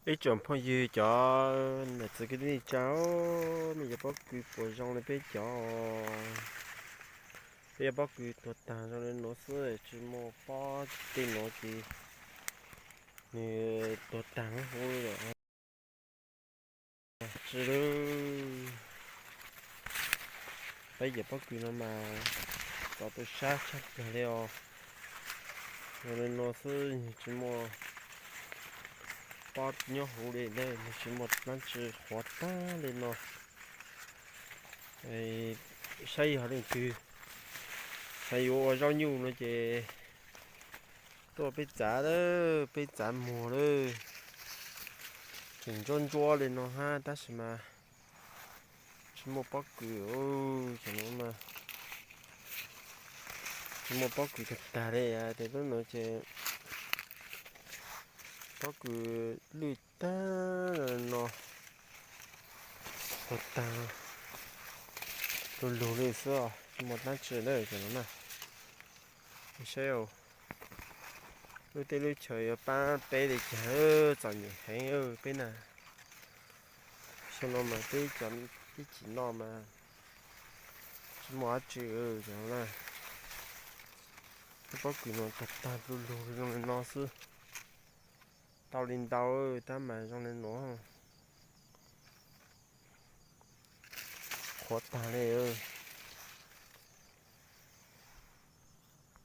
Ib tsoom phooj ywg cov niam txiv kwv tij neej tsa, nej cov pob kws puas zoo li peb cov? Peb cov pob kws tuag tag zoo li no xwb, tsis muaj pob tej no ces nws tuag tag huv lawm. Tsis, peb cov pob kws no mas txaus tu sab tshaj plaws li os. Zoo li no xwb, tsis muaj pob nyob huv li, tsis muaj dlaab tsi, qhuav tag li no. Saib yog leej twg xav yuav ua zaub nyuj no ces tuaj peb txav lawm, peb txav muag lawm. Tseem ntsuab ntsuab li no hab tab sis mas tsis muaj pob kws, tsis muaj pob kws tag tag li. Tes lub no ces pob kws lwj tag no, tuag tag lug lug li xwb, tsis muaj dlaab tsi lawm cov no na. Saib, lub teb lub chaw yuav pab peb li cas, txom nyem heev peb na. Xyoo no mas peb cov teb chim no mas tsis muaj dab tsi cov no na. Lub pob kws no tag tag lug lug zoo li no xwb. Tau li ntau tab mas zoo li no, qhuav tag li.